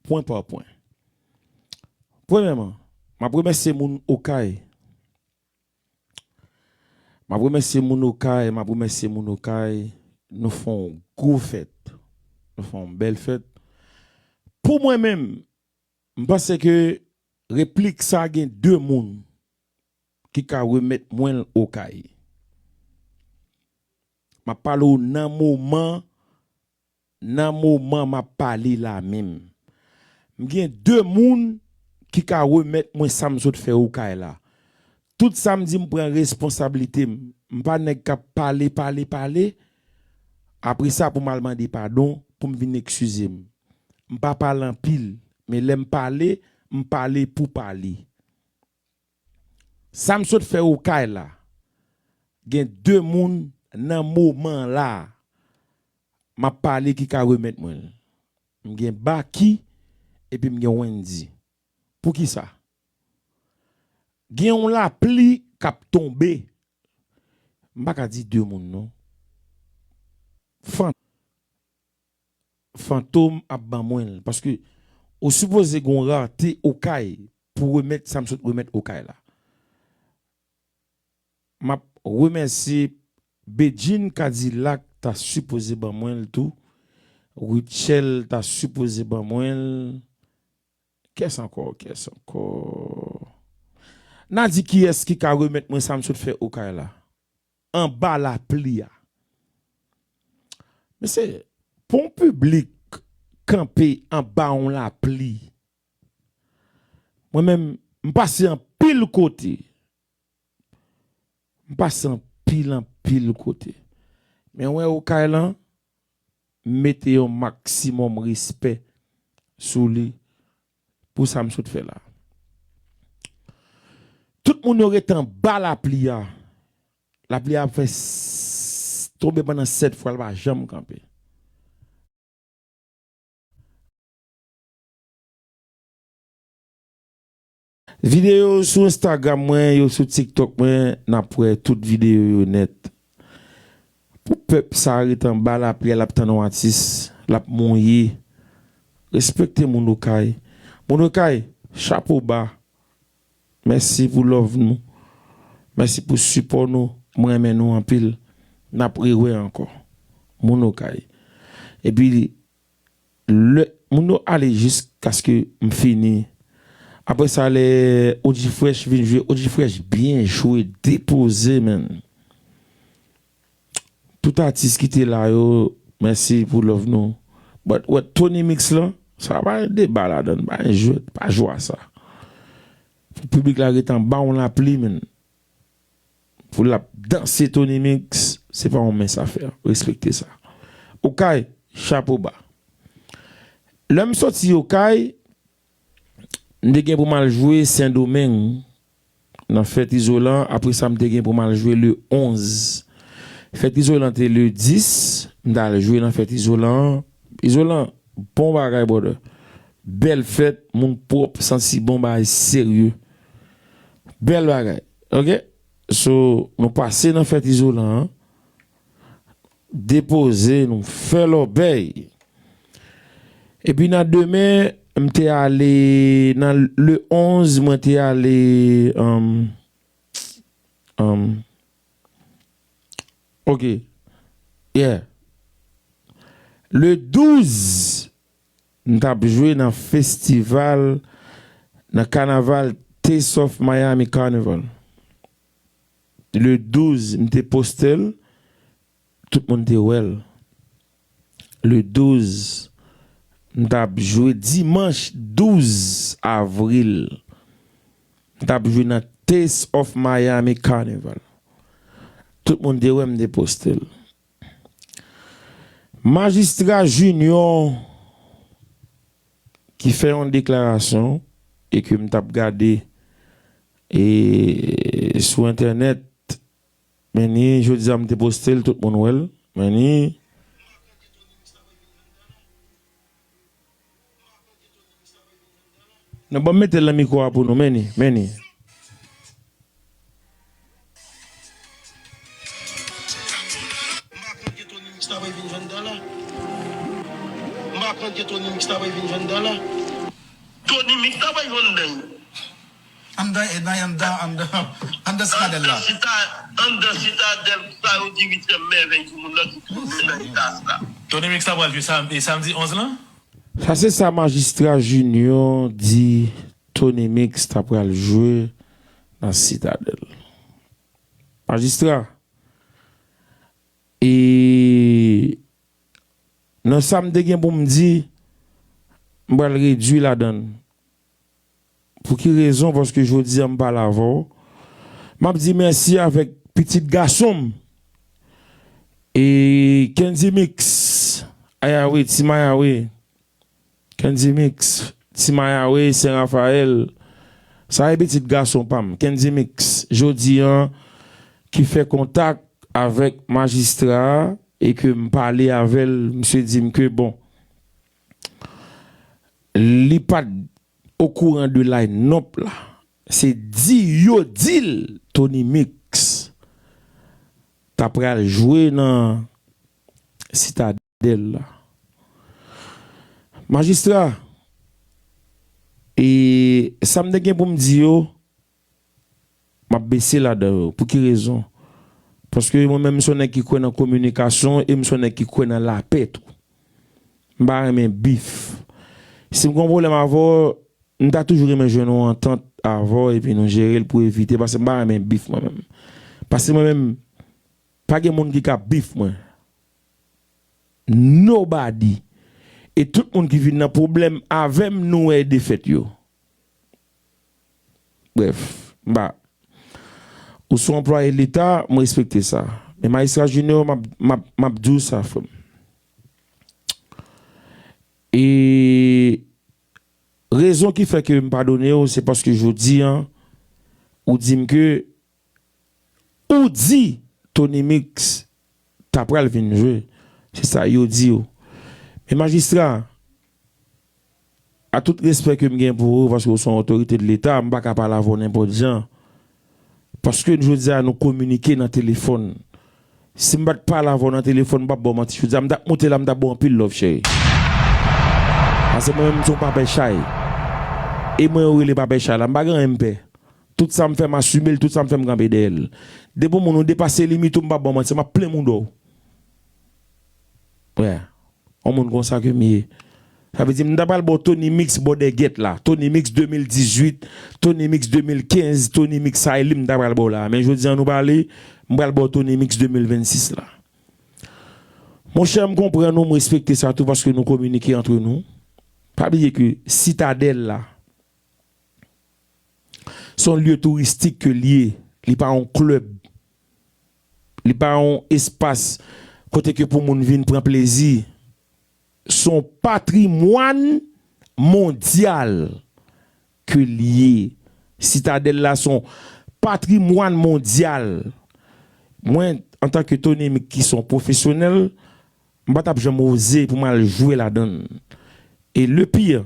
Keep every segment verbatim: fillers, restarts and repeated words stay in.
pwen pa pwen. Premyèman, m ap remèsye moun Okay. M ap remèsye moun Okay, m ap remèsye moun Okay. Nou fè yon gwo fèt. Nou fè yon bèl fèt. Pou mwen menm, m panse ke replik sa gen de moun ki ka remèt mwen l Okay. M ap pale w nan moman, nan moman m ap pale la menm. M gen de moun ki ka remèt mwen sa m sot fè Okay la. Tout sa m di, m pran responsablite m. M pa nèg k ap pale, pale, pale. Apre sa, pou m al mande padon, pou m vin eskize m. M pa pale anpil, men lè m pale, m pale pou pale. Sa m sot fè Okay la, gen de moun nan moman la, m ap pale ki ka remèt mwen l. M gen Baky, epi m gen Wendy. Poukisa? Gen yon lapli k ap tonbe. M pa ka di de moun non. Fan-, Fantom ap ban mwen l. Paske ou sipoze gen yon rate Okay pou remèt sa m sot remèt Okay la. M ap remèsye Bedjine Cadillac ta sipoze ban mwen l tou. Rutshelle ta sipoze ban mwen l. Kiyès ankò? Kiyès ankò? N a di kiyès ki ka remèt mwen sa m sot fè Okay la? Anba lapli a. Mesye, pou yon piblik kanpe anba yon lapli, mwen menm, m pase anpil kote. M pase anpil, anpil kote. Men w wè Okay lan, m mete yon maksimòm respè sou li pou sa m sot fè la. Tout moun yo rete anba lapli a. Lapli a ap fè s-, tonbe pandan sèt fwa, l pa janm kanpe. Videyo yo sou Instagram mwen, yo sou TikTok mwen, n ap wè tout videyo yo nèt. Pou pèp sa ret anba lapli a, l ap tann yon atis, l ap mouye. Respekte moun Okay. Moun Okay, chapo ba. Mèsi pou love nou. Mèsi pou sipò nou. Mwen renmen nou anpil. N ap rewè ankò. Moun Okay. Epi, lè moun yo ale jiskaske m fini. Apre sa, lè O G Fresh vin jwe, O G Fresh byen jwe, depoze, menn. Tout atis ki te la yo, mèsi pou love nou. But wè Tony Mix lan, sa pa gen deba ladann, pa gen jwèt, pa jwe a sa. Pou piblik la ret anba yon lapli, menn. Pou l ap danse Tony Mix, se pa yon mens afè. Respekte sa. Okay, chapo ba. Lè m soti Okay, m te gen pou m al jwe Sendomeng nan fèt Izolan. Apre sa, m te gen pou m al jwe le onz. Fèt Izolan te le dis, m t al jwe nan fèt Izolan an. Izolan, bon bagay, brother. Bèl fèt, moun pwòp, santi bon, bagay serye. Bèl bagay. Ok? So, nou pase nan fèt Izolan an. Depoze, nou fè lòbèy. Epi nan demen, m te ale, nan le onz, mwen te ale, um, um, ok. Yeah. Le douz, m t ap jwe nan festival, nan kanaval Taste of Miami Carnival. Le douz, m te poste l, tout moun te wè l. Le douz, m t ap jwe dimanch douz avril. M t ap jwe nan Taste of Miami Carnival. Tout moun te wè m te poste l. Majistra Junior ki fè yon deklarasyon e ke m t ap gade e sou entènèt, men ni jodi a m te poste l, tout moun wè l, men ni. Non, ban m mete l nan mikwo a pou nou, men ni, men ni. M pa konn ke Tony Mix ta pral vin jwenn dala. M pa konn ke Tony Mix ta pral vin jwenn dala. Tony Mix la pral jwenn dèy. Anndan, e nan anndan, anndan, anndan Sitadèl la. Anndan Sita-, anndan Sitadèl, sa yo di ityèm mèvèy di monn nan ki tounen nan eta sa. Tony Mix la pral jwe sam-, e samdi onz lan? Sa se sa Majistra Junior di Tony Mix ta pral jwe nan Sitadèl. Majistra, e nan sa m te gen pou m di, m pral redui ladan l. Pou ki rezon? Paske jodi a m pale avè w. M ap di mèsi avèk pitit gason m. E Kendy Mix, Ayawe, Ti Mayawe. Kendy Mix, Ti Mayawe, Sen Rafayèl. Sa e pitit gason pa m, Kendy Mix. Jodi a, ki fè kontak avèk majistra a e ke m pale avè l, misye di m ke, bon, li pa t okouran de line-up la. Se di yo di l Tony Mix ta pral jwe nan Sitadèl la. Majistra, e sa m te gen pou m di yo, m ap bese ladan yo. Pou ki rezon? Paske mwen menm, m se yon nèg ki kwè nan kominikasyon e m se yon nèg ki kwè nan lapè tou. M pa renmen bif. Si m gen yon pwoblèm avè w, m ta toujou renmen jwenn yon antant avè w epi nou jere l pou evite, paske m pa renmen bif mwen menm. Paske mwen menm, pa gen moun ki ka bif mwen. Nobody. E tout moun ki vin nan pwoblèm avè m, nou wè defèt yo. Brèf, m pa. Ou se yon anplwaye Leta, m respekte sa. Men Majistra Junior, m ap, m ap, m ap di w sa, frè m. E rezon ki fè ke m padone w, se paske jodi a, ou di m ke ou di Tony Mix ta pral vin jwe. Se sa yo di w. Men majistra, a tout respè ke m gen pou ou, paske ou se yon otorite de Leta, m pa ka pale avè w nenpòt jan. Paske jodi a nou kominike nan telefòn. Si m pa t pale avè w nan telefòn, m p ap ba w manti. Jodi a m t ap moute la, m t ap ba w anpil love, cheri. Paske mwen menm, m se yon papè chay. E mwen yo rele papè chay la, m pa gen anyen m pè. Tout sa m fè, m asime l, tout sa m fè, m kanpe dèyè l. Depi yon moun ou depase limit ou, m p ap ba w manti, m ap plen mouda w. Wè. Yon moun konsa ke m ye. Sa vle di, m ta pral ba w Tony Mix bòdègèt la. Tony Mix de mil dizuit, Tony Mix de mil kenz, Tony Mix sa e li m ta pral ba w la. Men jodi a nou pale, m pral ba w Tony Mix de mil vennsis la. Monchè, m konprann ou, m respekte sa tou paske nou kominike antre nou. Pa bliye ke Sitadèl la, se yon lye touristik ke l ye. Li pa yon klèb. Li pa yon espas kote ke pou moun vin pran plezi. Se yon patrimwàn mondyal ke l ye. Sitadèl la se yon patrimwàn mondyal. Mwen, antanke Tony Mix ki se yon pwofesyonèl, m pa t ap janm oze pou m al jwe ladan l. E le pire,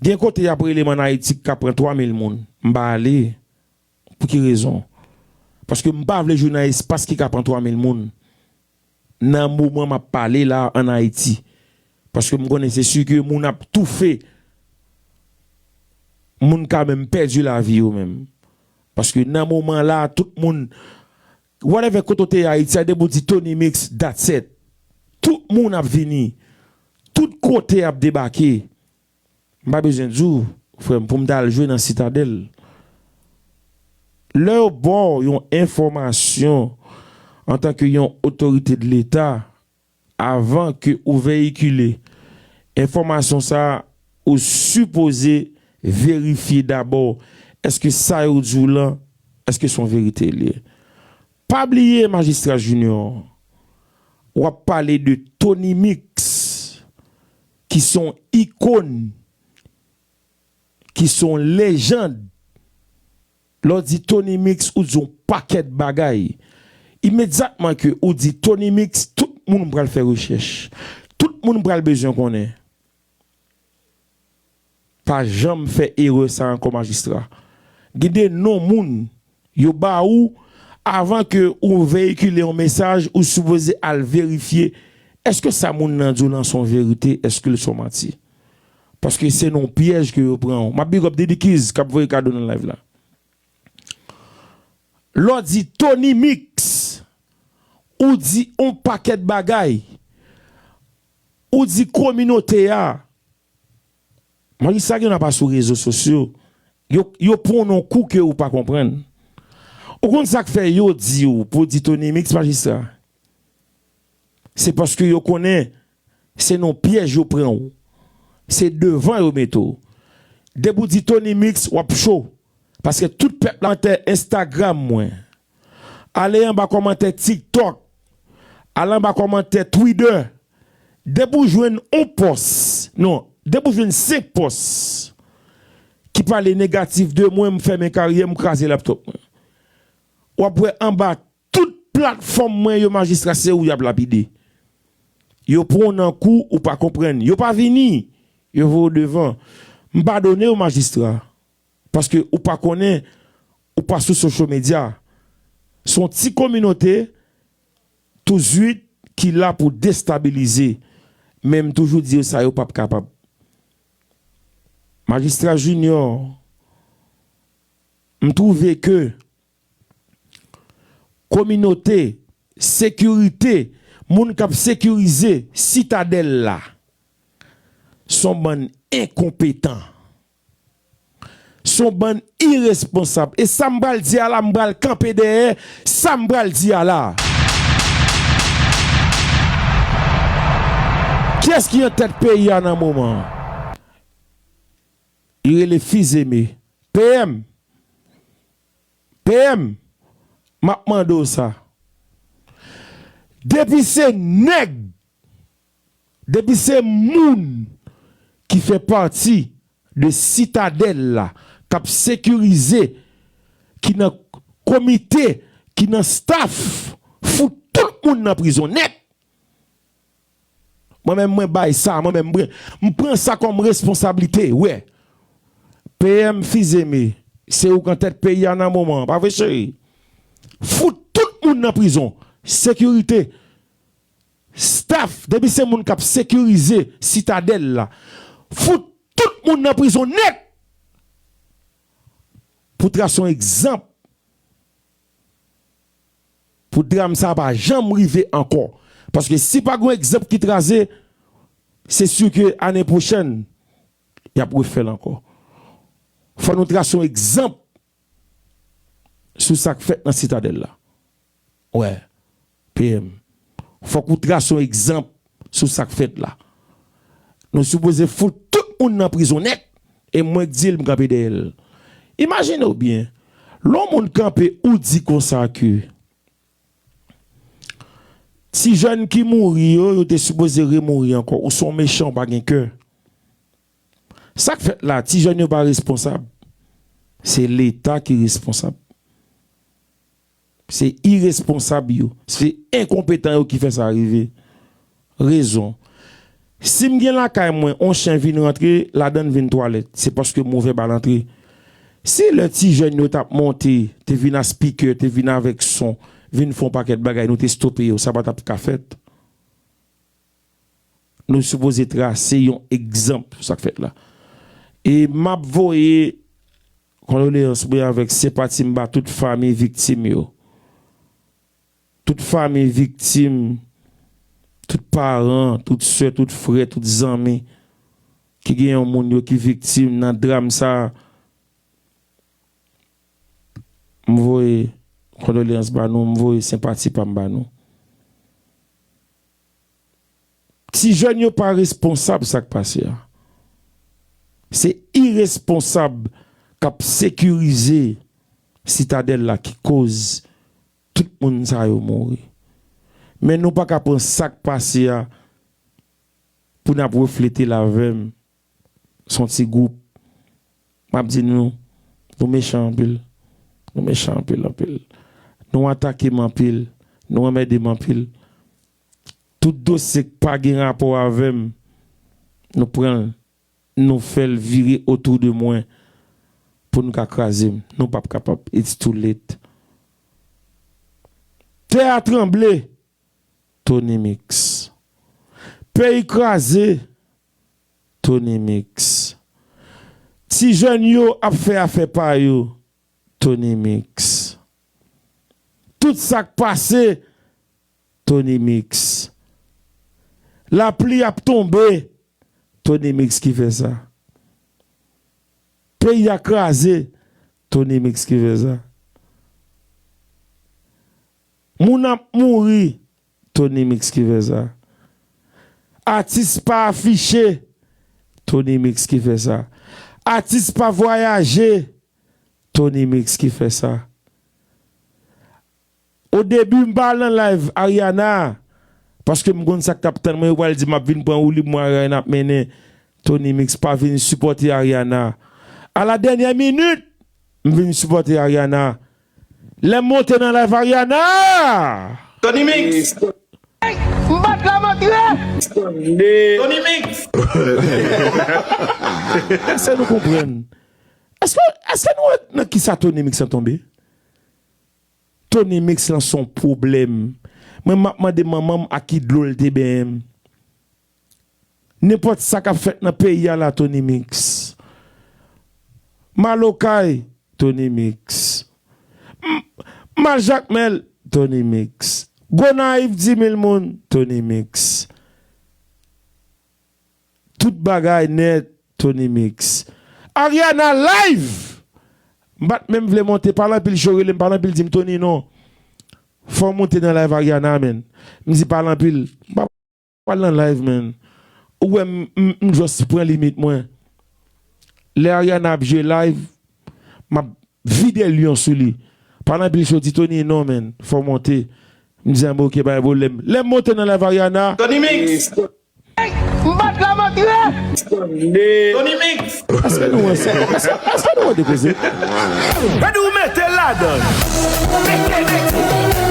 gen kote y ap rele m ann Ayiti ki ka pran twa mil moun. M pa ale. Pou ki rezon? Paske m pa vle jwe nan espas ki ka pran twa mil moun nan moman m ap pale la ann Ayiti. Paske m konnen se si ke moun ap toufe, moun ka menm pèdi lavi yo menm. Paske nan moman la, tout moun, whatever kote w te ye Ayiti a, depi w di Tony Mix, that's it. Tout moun ap vini. Tout kote ap debake. M pa bezwen di w, frè m, pou m t al jwe nan Sitadèl. Lè yo ba w yon enfòmasyon antanke yon otorite de Leta, avan ke ou veyikile enfòmasyon sa a, ou sipoze verifye dabò èske sa yo di w lan, èske se yon verite l ye. Pa bliye, Majistra Junior, w ap pale de Tony Mix, ki se yon ikòn, ki se yon lejand. Lè w di Tony Mix, ou di yon pakèt bagay. Imedyatman ke ou di Tony Mix, tout moun pral fè rechèch. Tout moun pral bezwen konnen. Pa janm fè erè sa ankò, majistra. Gen de non moun yo ba ou avan ke ou veyikile yon mesaj, ou sipoze al verifye èske sa moun nan di w lan se yon verite, èske l se yon manti. Paske se nan yon pyèj ke yo pran w. M ap big up Diddy Keys k ap voye kado nan live la. Lè w di Tony Mix, ou di yon pakèt bagay. Ou di kominote a. Majistra gen dwa pa sou rezo sosyo. Yo, yo pran w nan yon kou ke ou pa konprann. Ou konn sa k fè yo di w pou w di Tony Mix, majistra? Se paske yo konnen se nan yon pyèj yo pran w. Se devan yo mete w. Depi w di Tony Mix, w ap cho. Paske tout pèp la kòmantè Instagram mwen. Ale anba kòmantè TikTok. Ale anba kòmantè Twitter. Depi w jwenn yon pòs, non, depi w jwenn senk pòs ki pale negatif de mwen, m fèmen karyè m, m kraze laptop mwen. W ap wè anba tout platfòm mwen yo, majistra, se ou y ap lapide. Yo pran w nan kou, ou pa konprann. Yo pa vini, yo voye w devan. M padone w, majistra. Paske ou pa konnen, ou pa sou social media. Se yon ti kominote, touzwit, ki la pou destabilize. Men m toujou di yo sa, yo p ap kapab. Majistra Junior, m twouve ke kominote, sekirite, moun k ap sekirize Sitadèl la, se yon bann enkonpetan. Se yon bann iresponsab. E sa m pral di a la, m pral kanpe dèyè sa m pral di a la. Kiyès ki an tèt peyi a nan moman an? Li rele Fils-Aimé. P M. P M, m ap mande w sa. Depi se nèg, depi se moun ki fè pati de Sitadèl la, k ap sekirize, ki nan komite, ki nan staff, fout tout moun nan prizon nèt. Mwen menm, mwen bay sa, mwen menm, mwen, m pran sa kòm responsablite, wè. P M Fils-Aimé, se ou k an tèt peyi a nan moman an, pa vre, cheri? Fout tout moun nan prizon. Sekirite, staff, depi se moun k ap sekirize Sitadèl la, fout tout moun nan prizon nèt. Pou trase yon egzanp, pou dram sa a pa janm rive ankò. Paske si pa gen yon egzanp ki trase, se si ke ane pwochèn, y ap refè l ankò. Fò nou trase yon egzanp sou sa k fèt nan Sitadèl la. Wè, P M. Fòk ou trase yon egzanp sou sa k fèt la. Nou sipoze fout tout moun nan prizon nèt. E mwen k di l, m kanpe dèyè l. Imajine w byen, lè yon moun kanpe, ou di konsa ke ti jèn ki mouri yo, yo te sipoze remouri ankò. Ou se yon mechan, ou pa gen kè. Sa k fèt la, ti jèn yo pa responsab. Se Leta ki responsab. Se iresponsab yo. Se enkonpetan yo ki fè sa rive. Rezon. Si m gen lakay mwen, yon chen vin rantre, ladan l vin twalèt, se paske movè bal antre. Si lè ti jèn yo t ap monte, te vin a spikè, te vin avèk son, vin fè yon pakèt bagay, nou te stope yo, sa pa t ap ka fèt. Nou sipoze trase yon egzanp sou sa k fèt la. E m ap voye kondoleyans mwen avèk senpati m ba tout fanmi viktim yo. Tout fanmi viktim, tout paran, tout sè, tout frè, tout zanmi ki gen yon moun yo ki viktim nan dram sa a, m voye kondoleyans ba nou, m voye senpati pa m ba nou. Ti jèn yo pa responsab sa k pase a. Se iresponsab k ap sekirize Sitadèl la ki koz tout moun sa yo mouri. Men nou pa ka pran sa k pase a pou n ap reflete l avè m. Se yon ti gwoup. M ap di nou, nou mechan anpil. Nou mechan anpil, anpil. Nou atake m anpil. Nou anmède m anpil. Tout dosye k pa gen rapò avè m, nou pran l, nou fè l vire otou de mwen pou nou ka kraze m. Nou p ap kapab. It's too late. Tè a tranble. Tony Mix. Peyi kraze. Tony Mix. Ti jèn yo ap fè afè pa yo, Tony Mix. Tout sa k pase, Tony Mix. Lapli ap tonbe, Tony Mix ki fè sa. Peyi a kraze, Tony Mix ki fè sa. Moun ap mouri, Tony Mix ki fè sa. Atis pa afiche, Tony Mix ki fè sa. Atis pa vwayaje, Tony Mix ki fè sa. O debi, m pa al nan live Ariana, paske m konn sa k t ap tann mwen, yo pral di m ap vin pran woulib mwen, Ariana ap mennen. Tony Mix pa vin sipòte Ariana. A la dènyè minit, m vin sipòte Ariana. Lè m monte nan live Ariana! Tony Mix! M bat la m antre! Tony Mix! Èske nou konprann? Èske, èske nou wè nan kisa Tony Mix lan tonbe? Tony Mix lan se yon pwoblèm. Mwen, m ap mande manman m a ki dlo l te benyen m. Nenpòt sa k ap fèt nan peyi a la, Tony Mix. M al Okay, Tony Mix. M, m al Jakmèl, Tony Mix. Gonayiv, di mil moun, Tony Mix. Tout bagay nèt, Tony Mix. Ariana live! M pa t menm vle monte, pale anpil cho rele m, pale anpil di m, "Tony, non. Fò w monte nan live Ariana, menn." M di, "Pale anpil." M pa pral nan live, menn. Ou wè m, m, m just pran limit mwen. Lè Ariana ap jwe live, m ap vide lyon sou li. Pale anpil cho di, "Tony, non, menn. Fò w monte." M di, "Anben, oke, pa gen pwoblèm." Lè m monte nan live Ariana, Tony Mix! M bat la m antre! Tony Mix! Èske nou wè sa? Èske, èske nou wè de koze? Gade ou mete ladan. Mete, mete,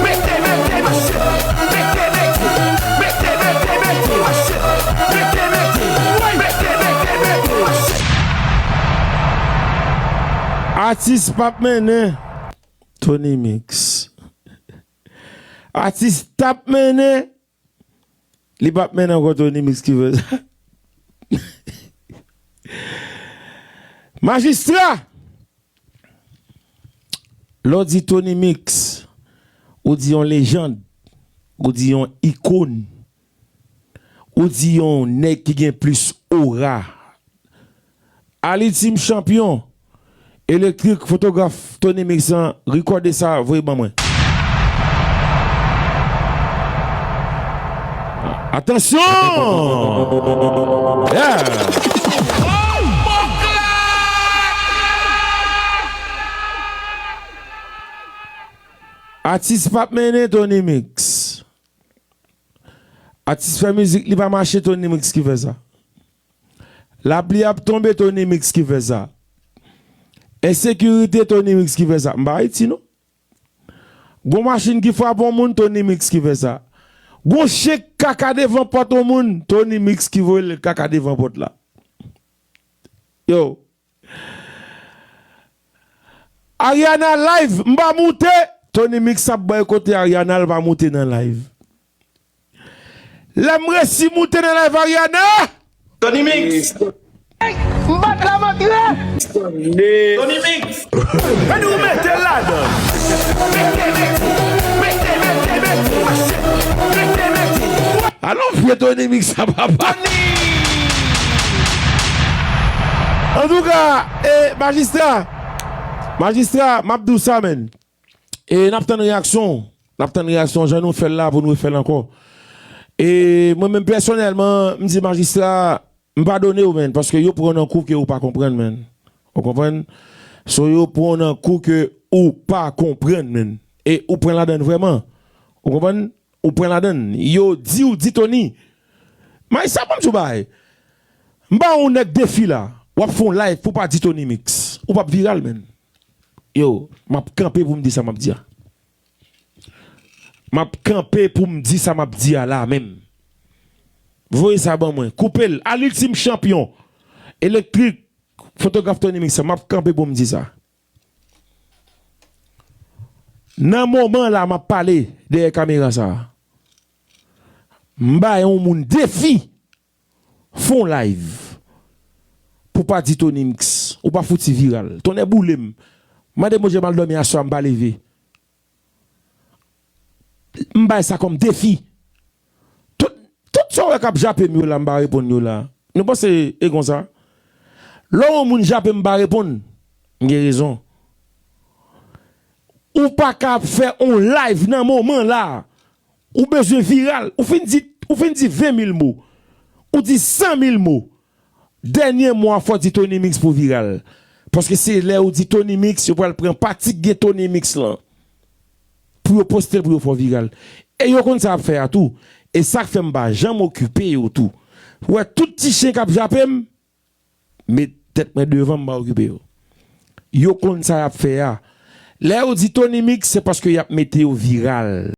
mete, mete, mache. Mete, mete, mete, mete, mete, mache. Mete, mete, mete, mete, mete, mache. Atis p ap mennen, Tony Mix. Atis t ap mennen, li p ap mennen ankò, Tony Mix ki fè sa. Majistra! Lè w di Tony Mix, ou di yon lejann, ou di yon ikòn, ou di yon nèg ki gen plis ora. Al Ultime Champion, Elektrik, fotograf Tony Mix lan, rekòde sa, voye ban mwen. Atansyon! Yeah! Atis p ap mennen, Tony Mix. Atis fè mizik, li pa mache, Tony Mix ki fè sa. Lapli ap tonbe, Tony Mix ki fè sa. Ensekirite, Tony Mix ki fè sa. M pa Ayiti, non. Gon machin ki frape yon moun, Tony Mix ki fè sa. Gon chen k kaka devan pòt yon moun, Tony Mix ki voye l kaka devan pòt la. Yo. Ariana live, m pa moute. Tony Mix ap bòykote Ariana, l pa moute nan live. Lè m resi moute nan live Ariana, Tony Mix! M bat la m antre! Tony Mix! Gade ou mete ladan! Mete, mete, mete, mete, mete, mache! Mete, mete! Alon vye Tony Mix sa, papa! Tony! Antouka, e, majistra, majistra, m ap di w sa, menn. E n ap tann reyaksyon w. N ap tann reyaksyon w, jan nou fè l la, pou nou refè l ankò. E mwen menm pèsonèlman, m di majistra, m padone w, menn, paske yo pran w nan kou ke ou pa konprann, menn. Ou konprann? So, yo pran w nan kou ke ou pa konprann, menn. E ou pran ladann vrèman. Ou konprann? Ou pran ladann. Yo di w di Tony. Majistra, ban m di w bagay. M ba yon nèg defi la. W ap fè yon live pou w pa di Tony Mix. Ou p ap viral, menn. Yo, m ap kanpe pou m di sa m ap di a. M ap kanpe pou m di sa m ap di a la menm. Voye sa ban mwen. Koupe l. Al Ultime Champion. Elektrik. Fotograf Tony Mix. M ap kanpe pou m di sa. Nan moman la m ap pale dèyè kamera sa a, m bay yon moun defi. Fè yon live. pou pa di Tony Mix. Ou pa fouti viral. Tonnè boule m. Mande Bondye m al dòmi aswè a, m pa leve. M bay sa kòm defi. Tout, tout sa w wè k ap jape m yo la, m pa reponn yo la. Nou panse e konsa? Lè yon moun jape m, m pa reponn, m gen rezon. Ou pa ka ap fè yon live nan moman la. Ou bezwen viral. Ou fin di, ou fin di ven mil mo. Ou di san mil mo. Dènye mo a, fò w di Tony Mix pou viral. Paske se lè ou di Tony Mix, yo pral pran pati k gen Tony Mix lan pou yo poste l, pou yo fè w viral. E yo konn sa y ap fè a tou. E sa k fè m pa janm okipe yo tou. Ou wè tout ti chen k ap jape m, met tèt mwen devan, m pa okipe yo. Yo konn sa y ap fè a. Lè yo di Tony Mix, se paske y ap mete yo viral.